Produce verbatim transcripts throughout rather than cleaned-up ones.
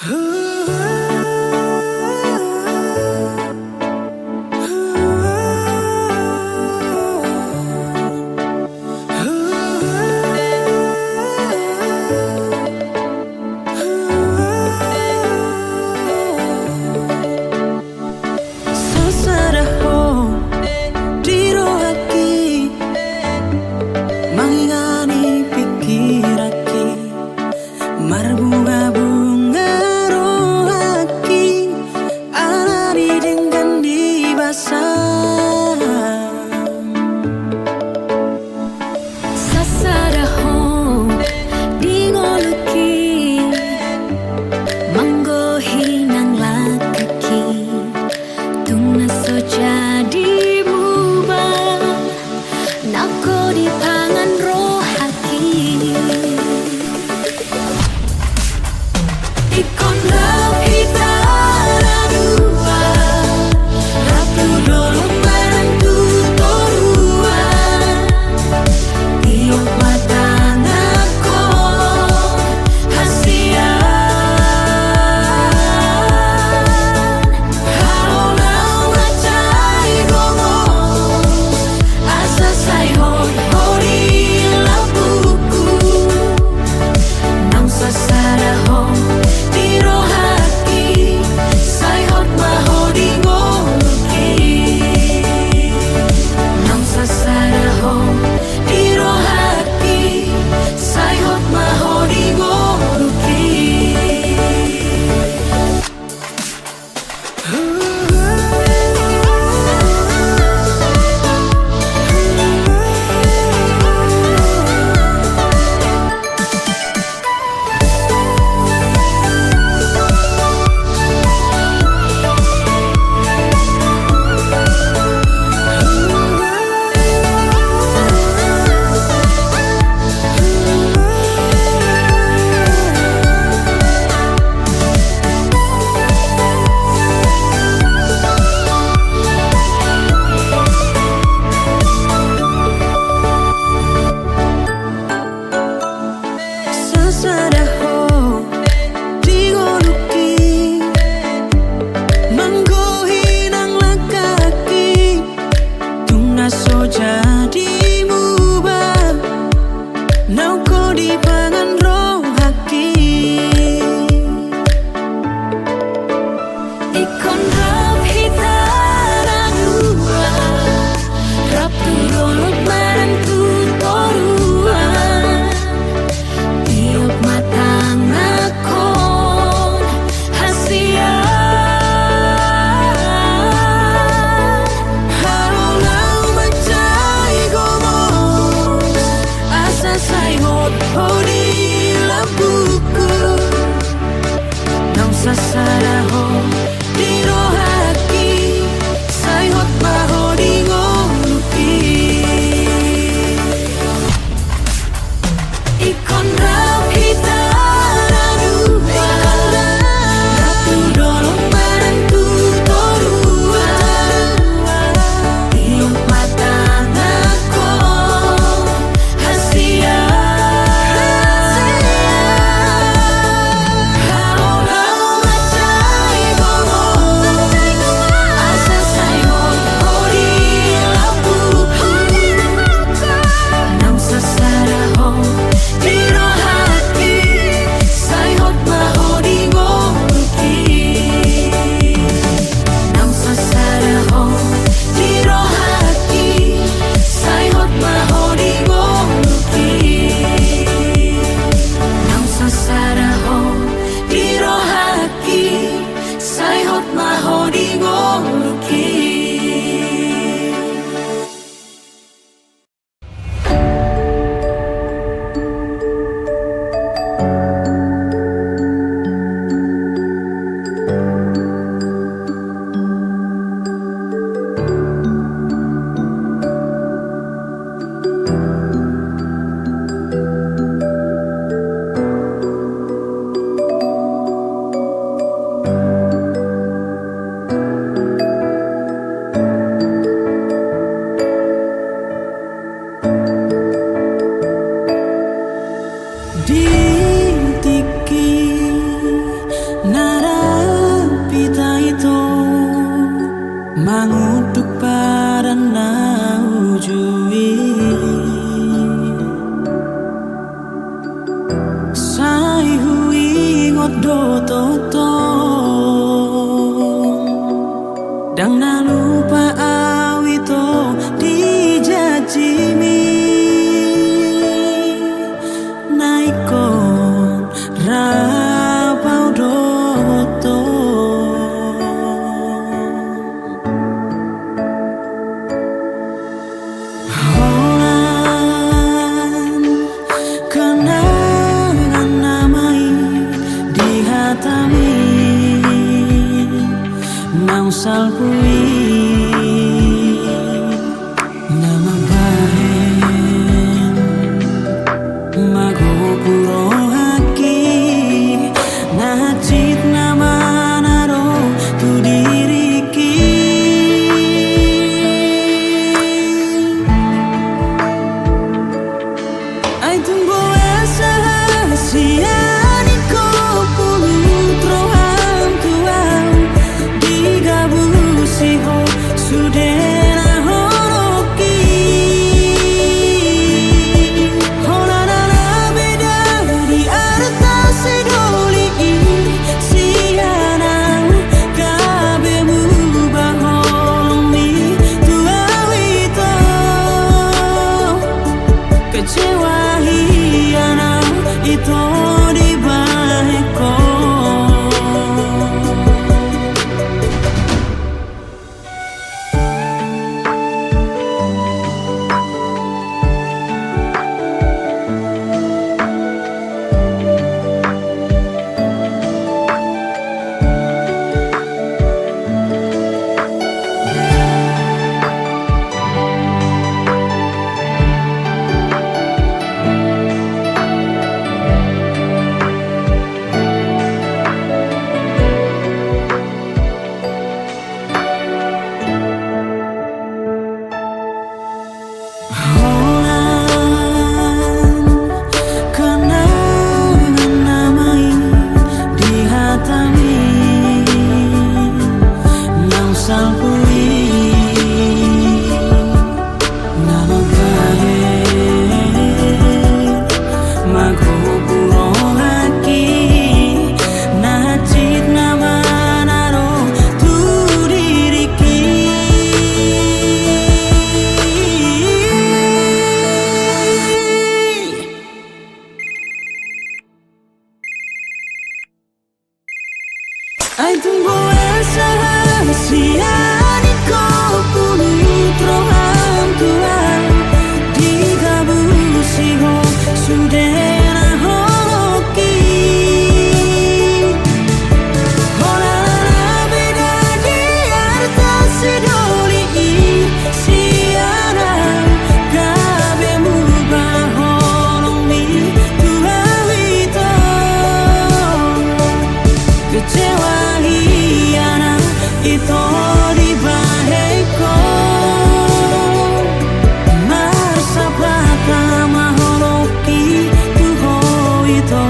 Sasada ho di rohangki, mangingani pingkiranki, marbunga-bunga rohangki, ala didenggan di basa. Sasada ho di ngolungki, manggohi nang langkangki, tung na so jadi muba, naung ho dipangan rohangki. Ingkon rap hita na dua, rap tu dolok badan tu toruan, tiop ma tangan ho hasian. Halo na mansai gomos, asa sai hot ho di lambungku. Naung sasada ho di rohangki, sai hot ma ho di ngolungki. Naung sasada ho di rohangki, sai hot ma ho di ngolungki. Sasada ho di ngolungki, manggohi nang langkangki, tung na so jadi muba, naung ho dipangan rohangki. Ingkon rap hita na dua, rap tu dolok badan tu toruan, tiop ma tanganhon hasian. Halo na mansai gomos, asa sai hot ho di lambungku. Naung sasada ho di rohangki, sai hot ma ho di ngolungki. Ingkon rap hita na dua, rap tu dolok badan tu toruan, tiop ma tanganhon hasian. Halo na mansai gomos, asa sai hot ho di lambungku. Naung sasada ho di rohangki, sai hot ma ho di ngolungki. Naung sasada ho di rohangki, sai hot ma ho di ngolungki. Naung sasada ho di rohangki, sai hot ma ho di ngolungki. Di tingki na do toto. Ndang na lupa au ito di janjimi, na ingkon rap au dohot ho. Holan kenangan nama i di hatami, naung salpu i na mambahen, magopu rohangki, na hansit nama na ro tu diringki. Ai tung boasa hasian ingkon pulut roham tu au, digabusi ho sude na holongki. Holan na beda di arta sidoli i, sian au gabe muba holongmi tu au ito. Kecewa hian au ito dibahen ho. Holan kenangan nama i di hatami, naung salpu i na mambahen, magopu rohangki, na hansit nama na ro tu diringki. Ai tung boasa hasian ingkon pulut roham tu au, digabusi ho sude na holongki. Holan na beda di arta sidoli i, sian au gabe muba holongmi tu au ito. Kecewa hian au ito dibahen ho. Marsapata ma holongki tu ho ito.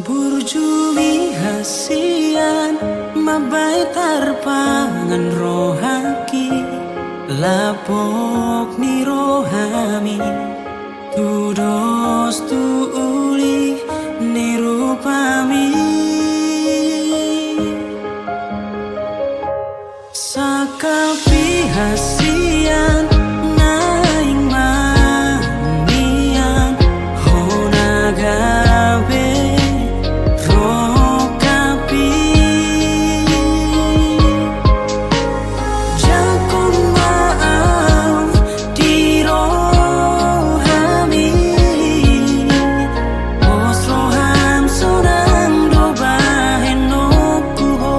Burju ni hasian mambahen tarpangan rohangki, lapok ni rohami, tudos tu uli ni rupami. Sangkap i hasian naeng mangiang, hona gabe rongkap i. Jangkon ma au di rohami, pos roham sonang do bahenonku ho.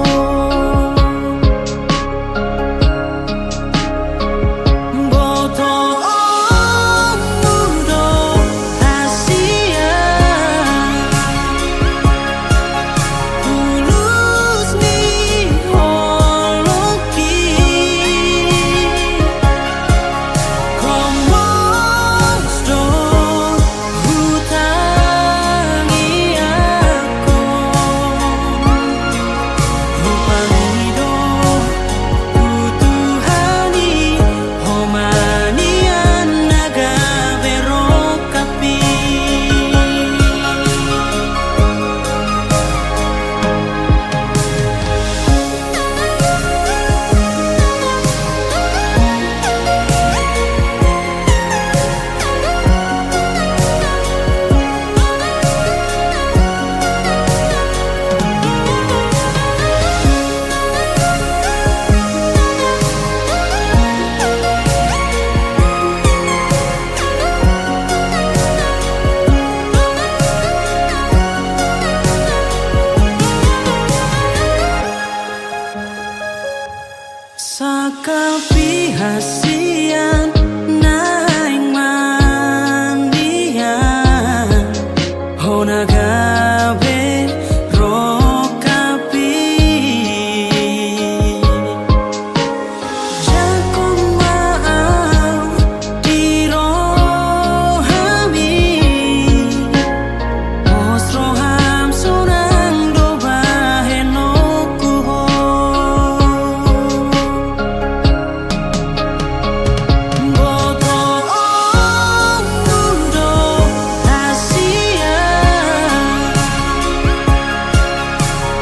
Rongkapi hasian naeng mandian, ho na gabe rongkapi. Jangkon ma au di rohami, pos roham sonang do bahenonku ho. Botoonmu do hasian,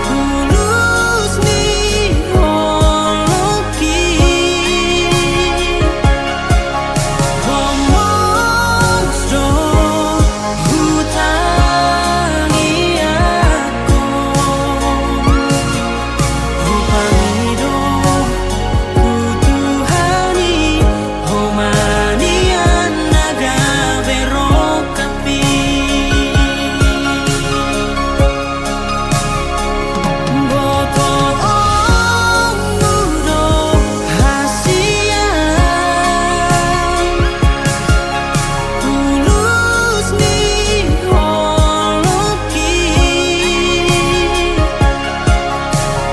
tulus ni holongki. Homos do hutangiangkon. Ho pangido tu Tuhan i, ho ma nian na gabe rongkapi. Botoonmu do hasian, tulus ni holongki.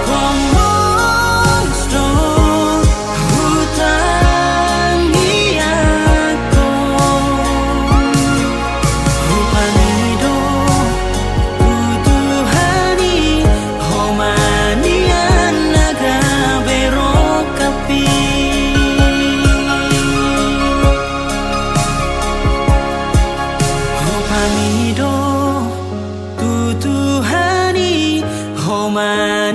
Homos do hutangiangkon. Ho pangido tu Tuhan i, ho ma nian na gabe rongkapi. Ho pangido tu Tuhan i, ho ma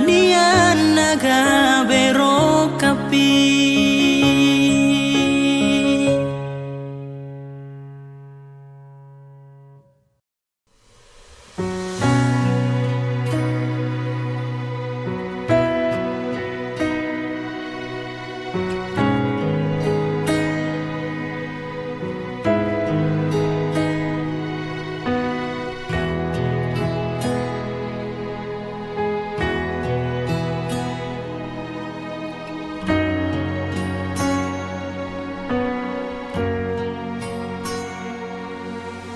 nian na gabe rongkapi.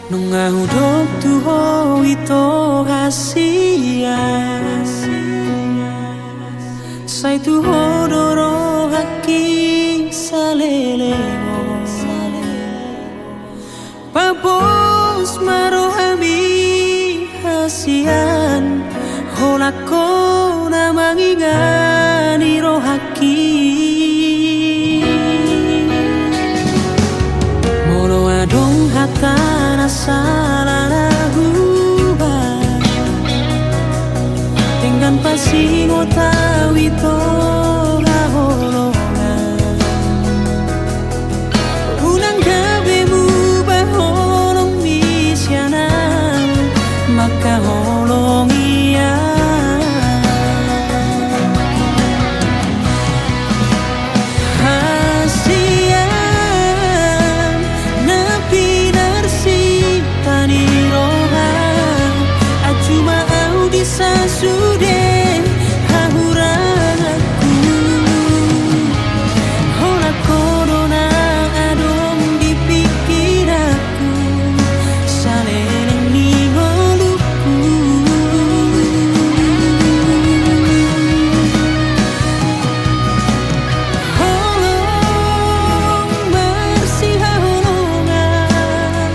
Nunga hudok tu ho ito hasian, sai tu ho do rohangki saleleng on. Papos ma rohami hasian, holan ho na mangingani rohangki. Molo adong hata na sala na hubahen, denggan pasingot au ito haholongan. Unang gabe muba holong ni sian au mangkaholongi au. Hasian na pinarsinta ni roha, anju ma au di sasude hahuranganku. Holan ho do na adong di pingkiranku, saleleng ni ngolungku. Holong marsihaholongan,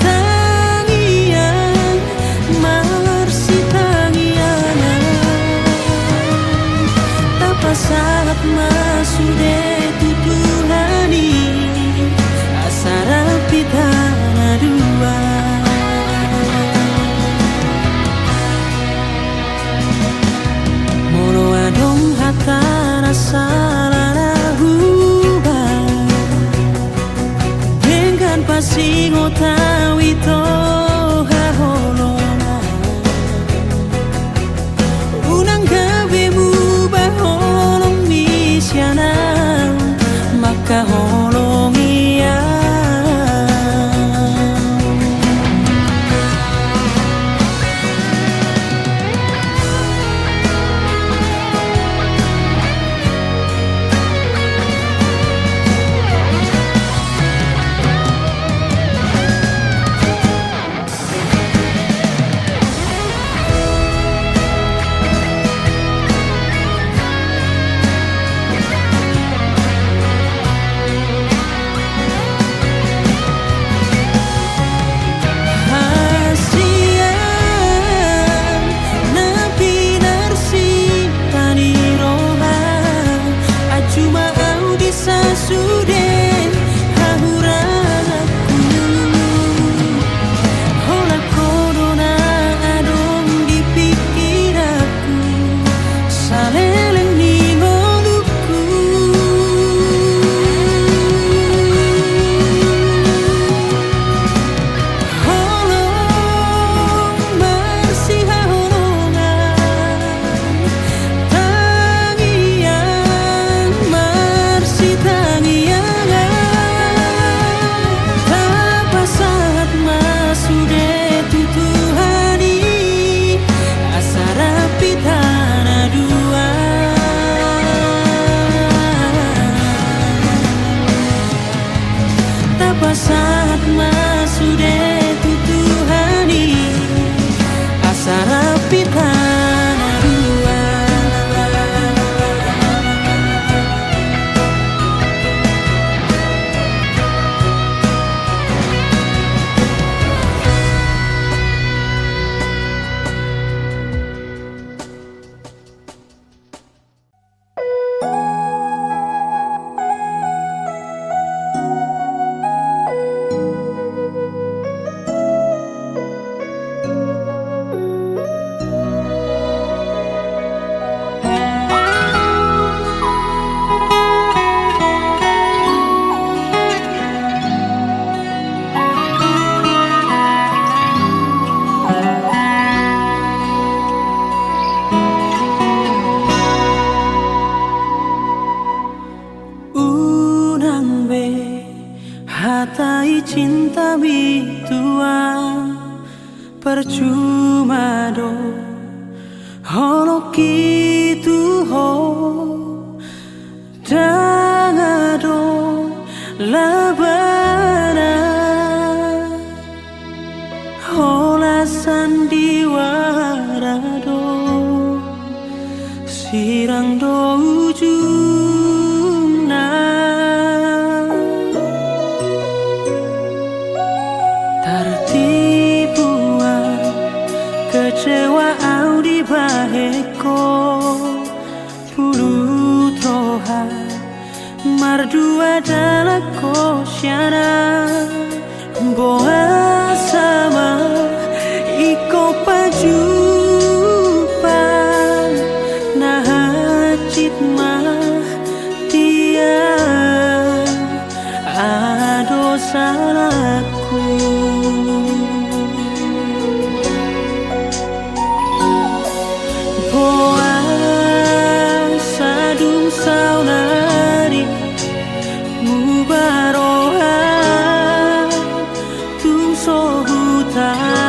tangiang marsitangiangan, tapasahat ma sude tu Tuhan i, asa rap hita na dua. Molo adong hata na sala na hubahen, denggan pasingot au ito haholongan. Unang gabe muba holong ni sian au Cuma do holongki tu ho, ndang adong labana. Holan sandiwara do sirang do ujungna. Tartipu au, kecewa au dibahen ho. Pulut roha, mardua dalan ho sian au. Boasa ma ingkon pajumpang, na hansit ma dia, aha do salahku? Boasa dung saonari muba roha, tung so hutahi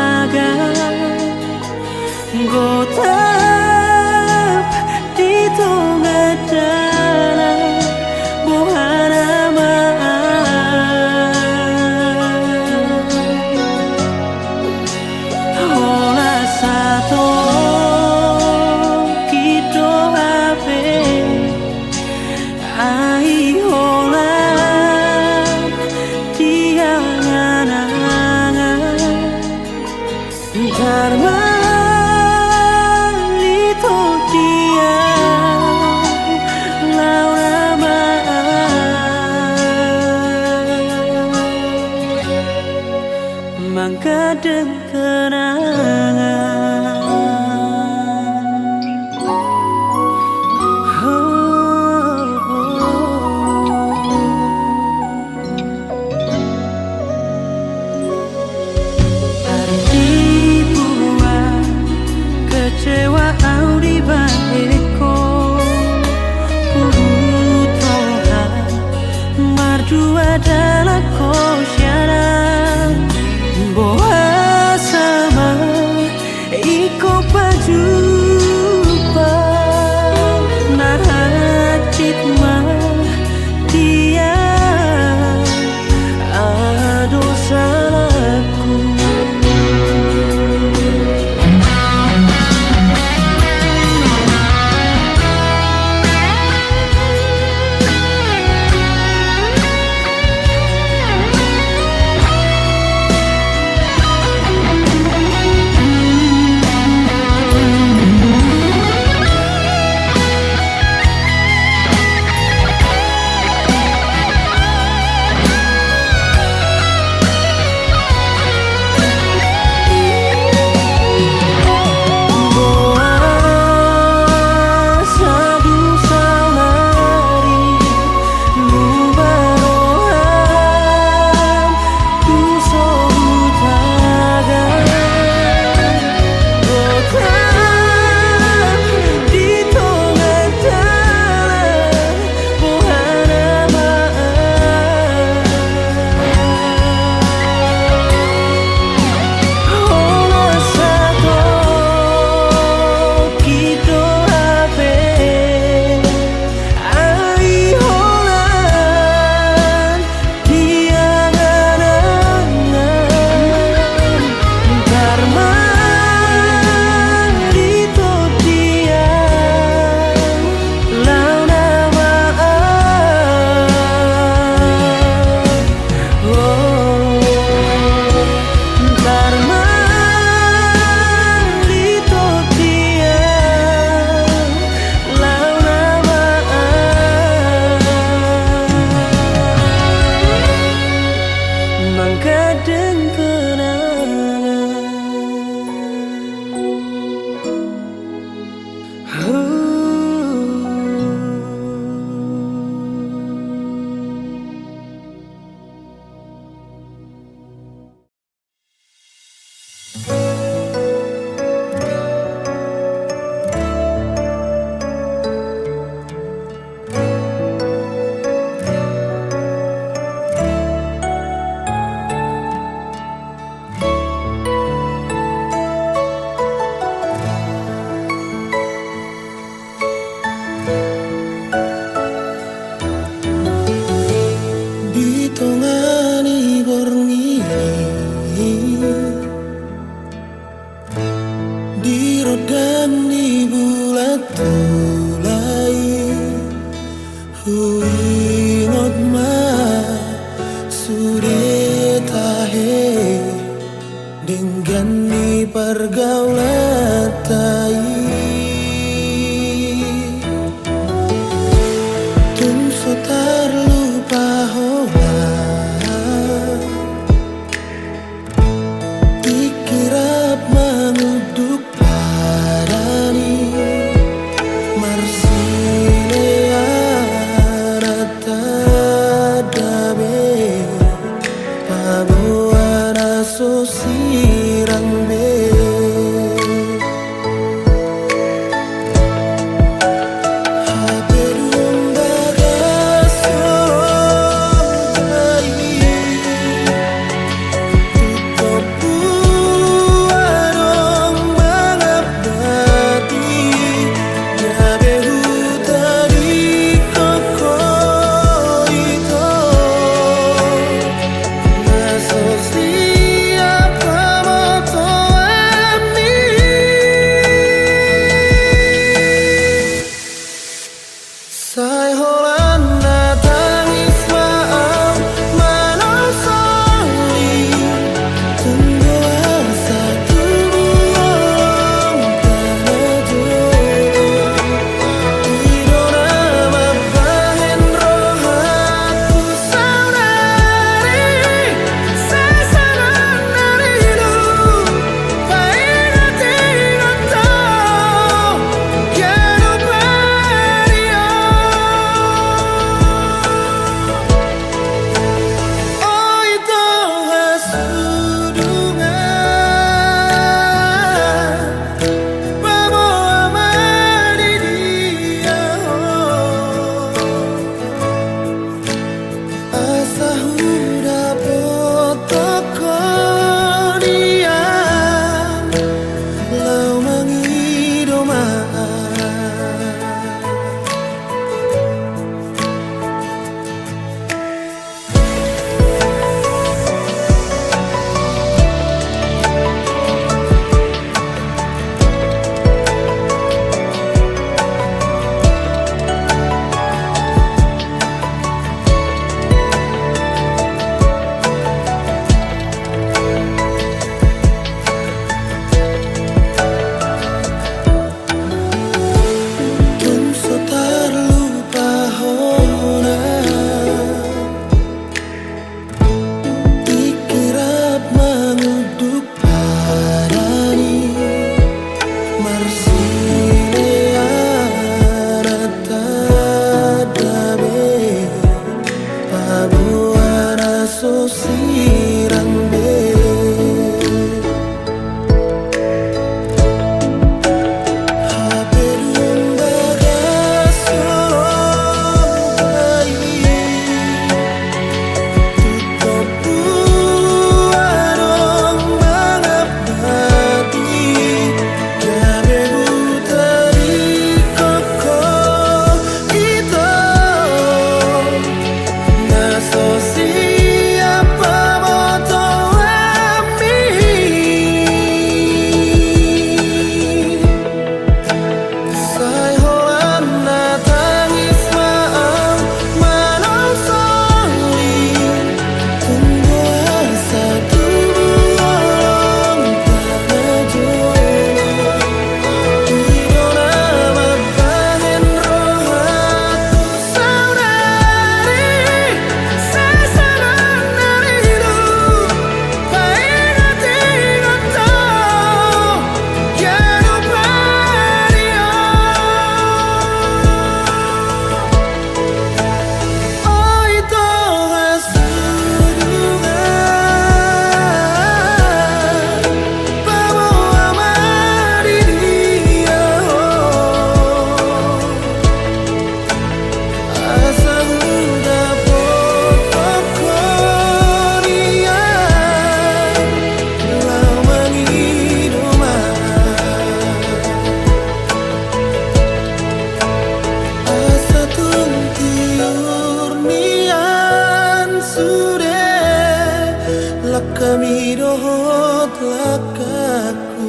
Hami dohot langkangku.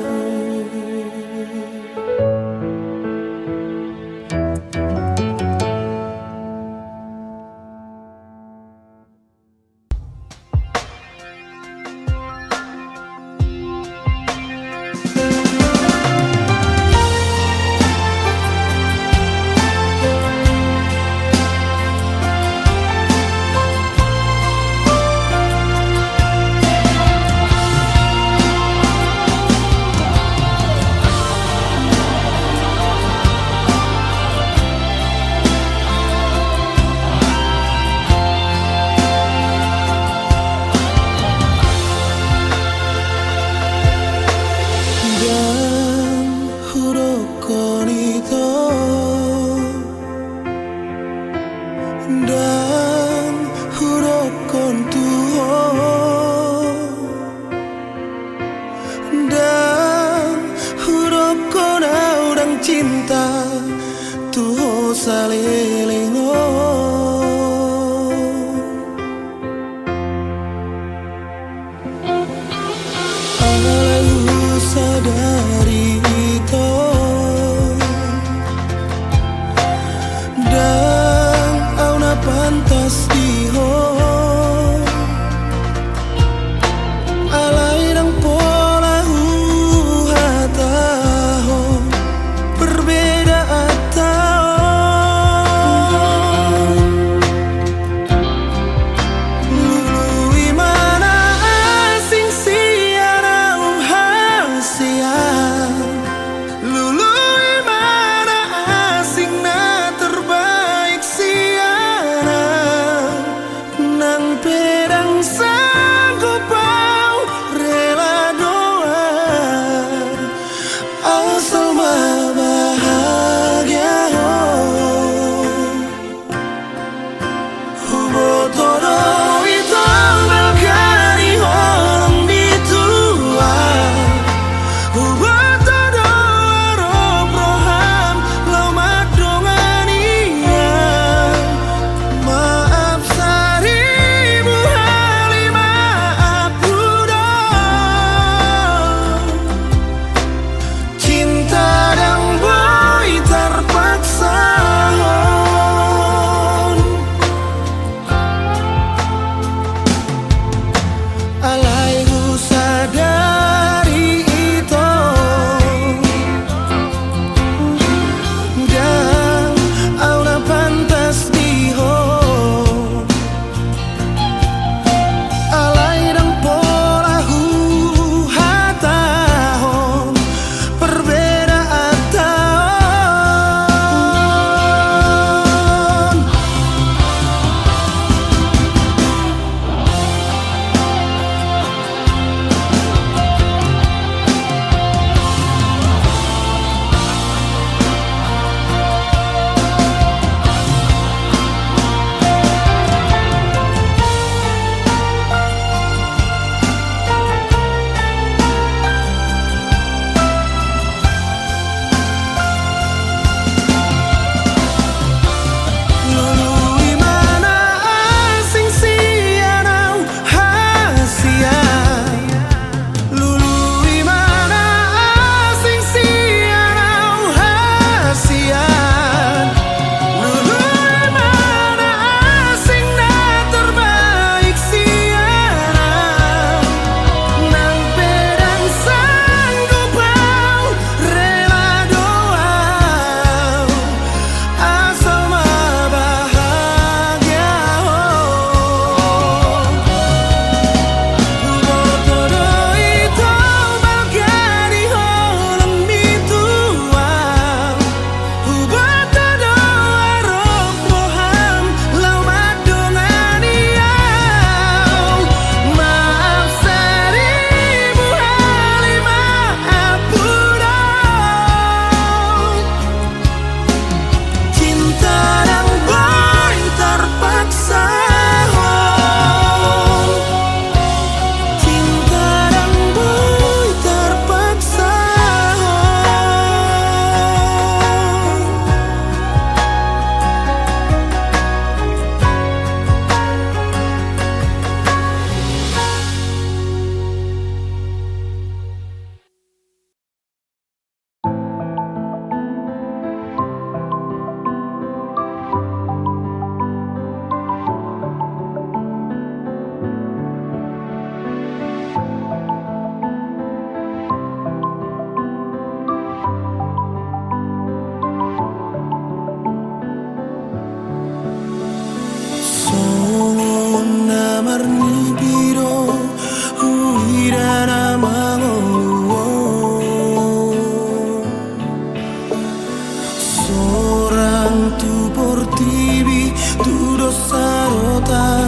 Ndang hudokkon ito, ndang hudokkon tu ho, ndang hudokkon au ndang cinta tu ho saleleng on. Alai husadari ito, ndang au na pantas di ho. Alai ndang pola huhatahon perbedaanta on.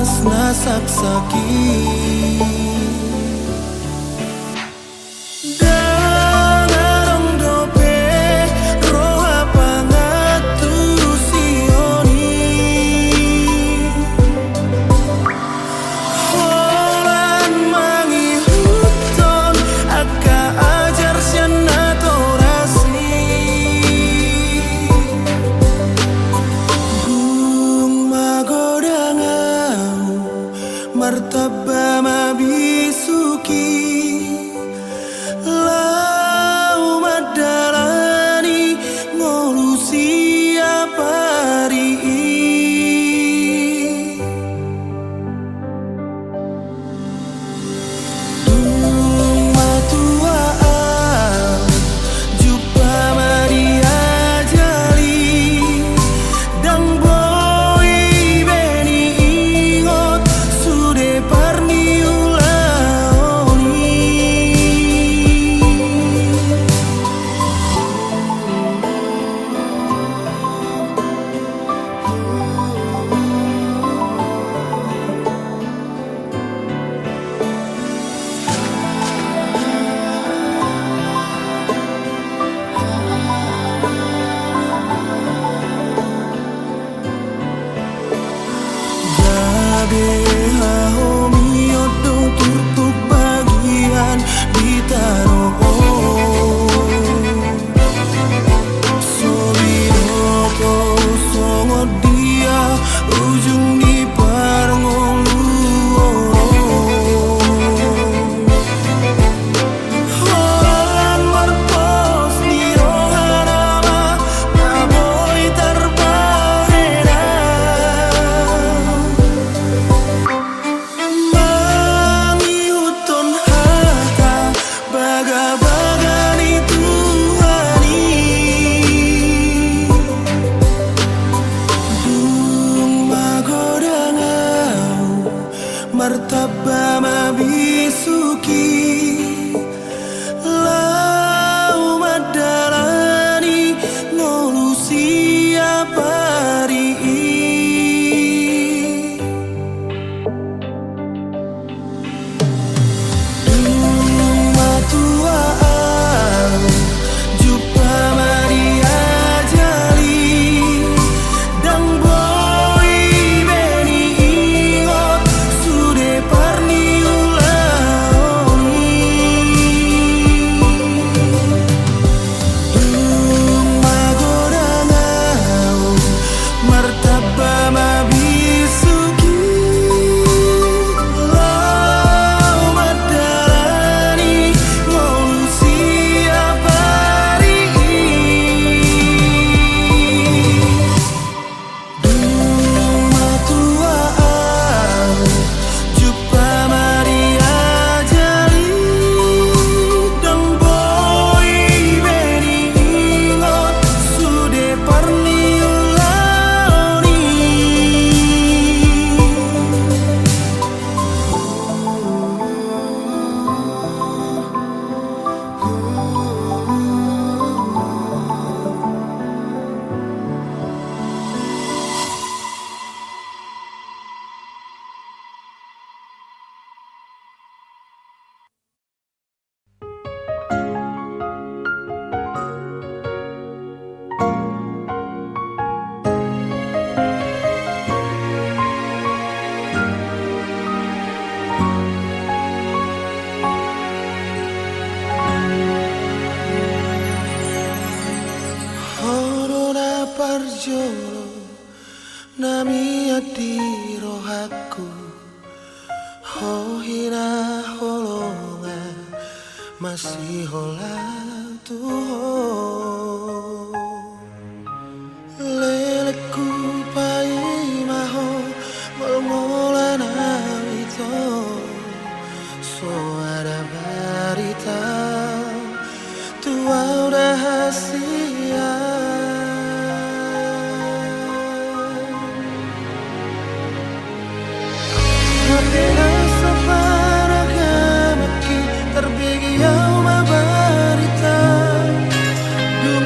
na saksak i. Ndang adong dope roha pangantusion i. Holan mangihuthon angka ajar sian natoras i. Dung magodang ahu, martamba ma bisuk i. Laho mandalani ngolu siap ari i. Dung matua ahu, jumpa ma di ajal i. Ndang boi be niingot sude parniulaon i. Gabe hahomion do turpuk bagian di tano on. So didok ho songon dia ujung ni parngoluon on. Holan marpos ni rohana ma na boi tarbahen. Mangihuthon hata bagabaga ni Tuhan i. Dung magodang ahu, martamba ma bisuk i. Laho mandalani ngolu siap ari i. Dung matua ahu, jumpa ma di ajal i. Ndang boi be niingot sude parniulaon i. Dung magodang ahu, martamba ma bisuk i. Laho mandalani ngolu siap ari i. Dung matua ahu, jumpa ma di ajal i. Ndang boi be niingot sude parniulaon i. Ho do na parjolo na mian di rohangku. Ho hinaholongan masihola tu ho. Lelengku paima ho ngolngolan au ito. So ada barita tu au da hasian. Hape na so panagamahi tarbege au ma barita. Dung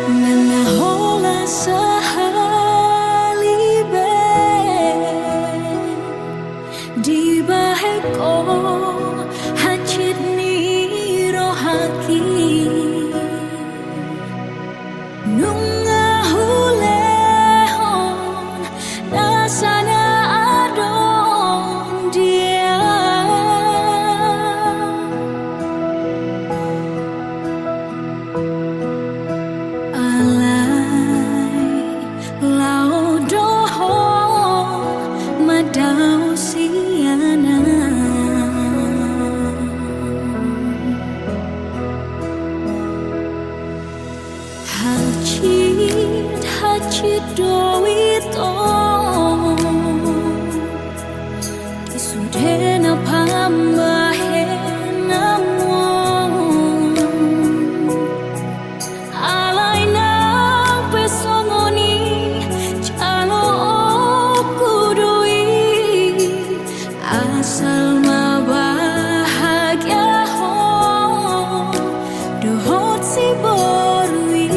Nunga holan sahali be dibahen ho hansit ni rohangki. Nunga hulehon nasa na adong di au. Alai laho do ho madaosi anak. Hansit, hansit do ito di sude na pambahenan on. Alai nang pe songon i jaloonku do i, asal ma bahagia ho dohot si boru i.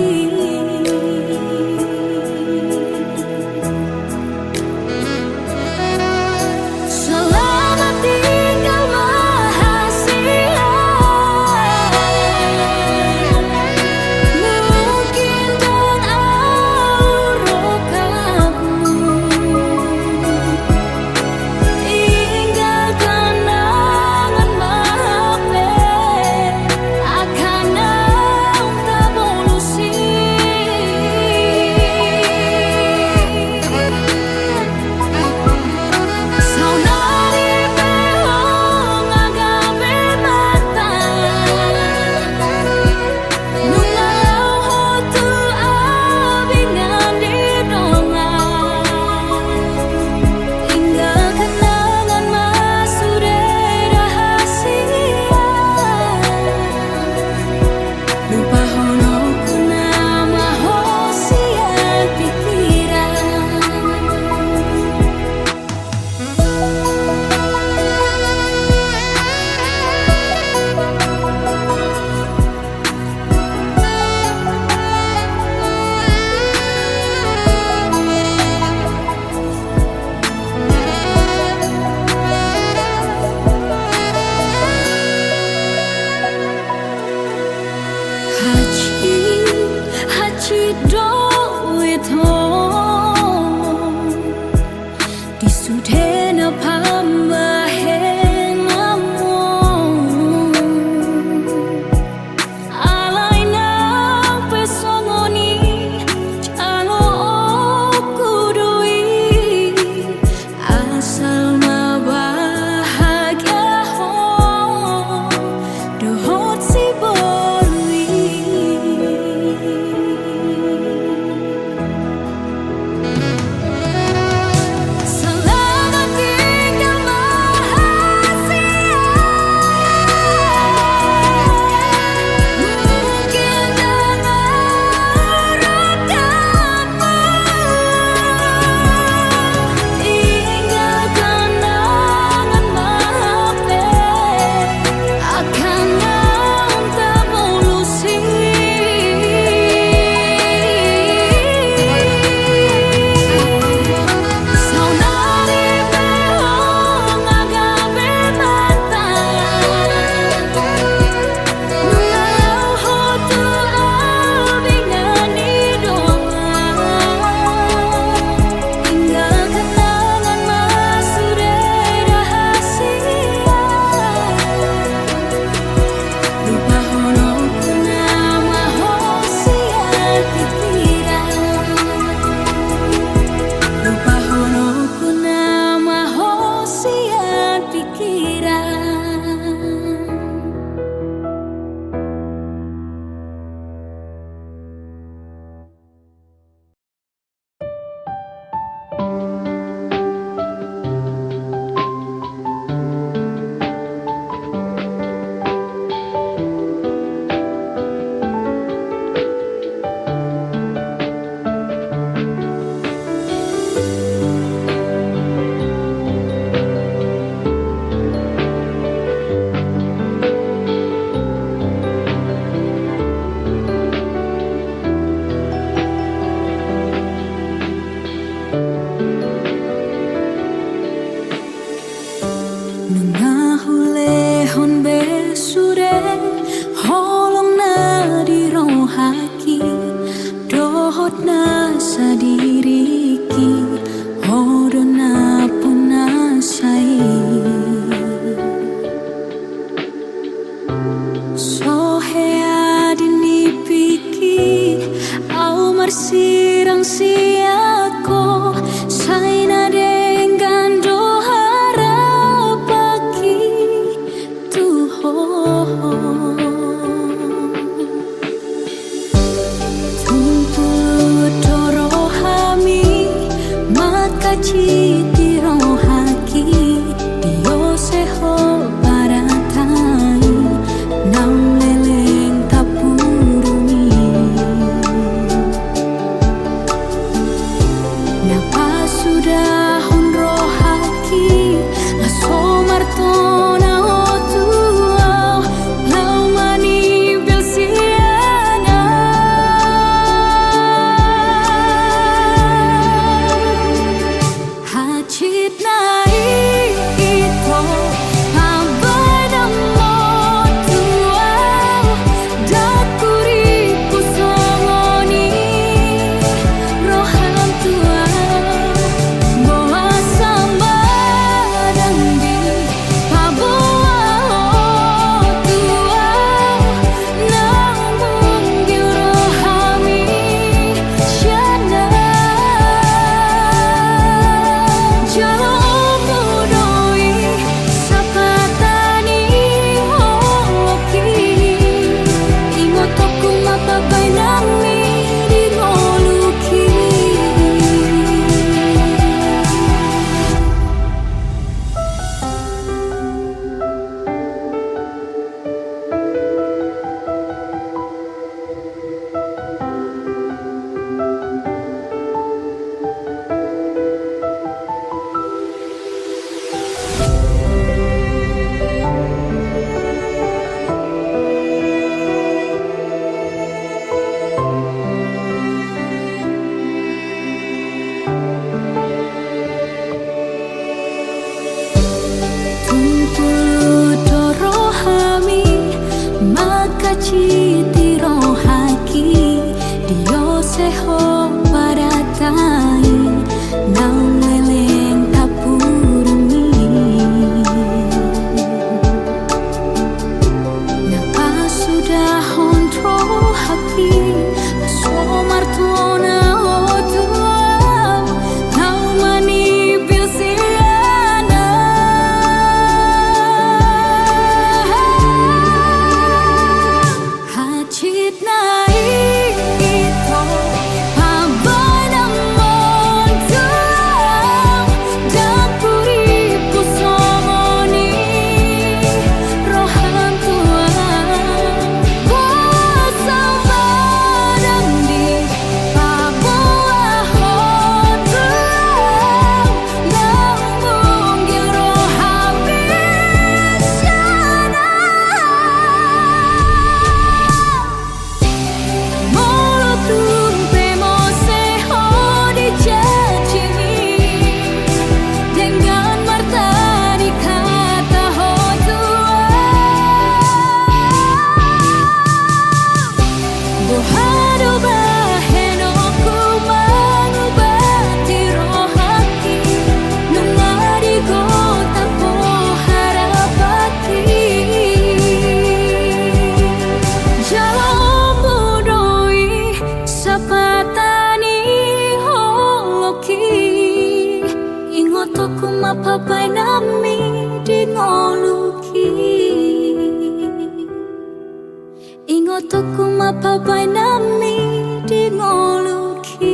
Sirang sian Ho, sai na denggan do harapanki tu Ho. Tumpul do rohami, mangkatai rohangki, di ose Ho paratai, naung leleng tapudungi. Na pasudahon rohangki, laos martona Ho tu ahu, laho manimpil sian ahu. Hansit na i ito, pambahenanmu tu ahu, ndang hurippu songon i, roham tu ahu, boasa ma ndang dipaboa Ho tu ahu, naung munggil rohami sian ahu. Jaloonmu do i, sapata ni holongki, ingotonku ma pambahenanmi di ngolungki. Tumpul do rohami, mangkatai rohangki, di ose Ho paratai, naung leleng tapudungi. Na pasudahon rohangki, laos martona Ho tu ahu, laho manimpil sian ahu. Hansit na i ito, pambahenanmu tu ahu, ndang hurippu songon i, roham tu ahu, boasa ma ndang dipaboa Ho tu ahu, naung munggil rohami sian ahu. Molo tung pe mose Ho di janjimi, denggan martani hata Ho tu ahu. Boha do bahenonku mangubati rohangki, nunga digotar Ho harapanki. Jaloonmu do i, sapata ni holongki, ingotonku ma pambahenanmi di ngolungki. Ingotonku ma pambahenanmi di ngolungki.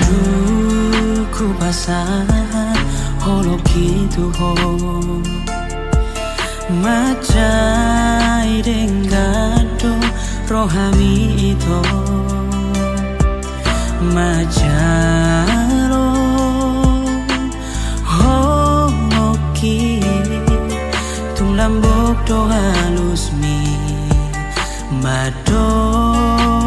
Dung hupasahat holongki tu ho, mansai denggan do rohami ito. Manjalo holongki, tung Lambok do halusmi mandok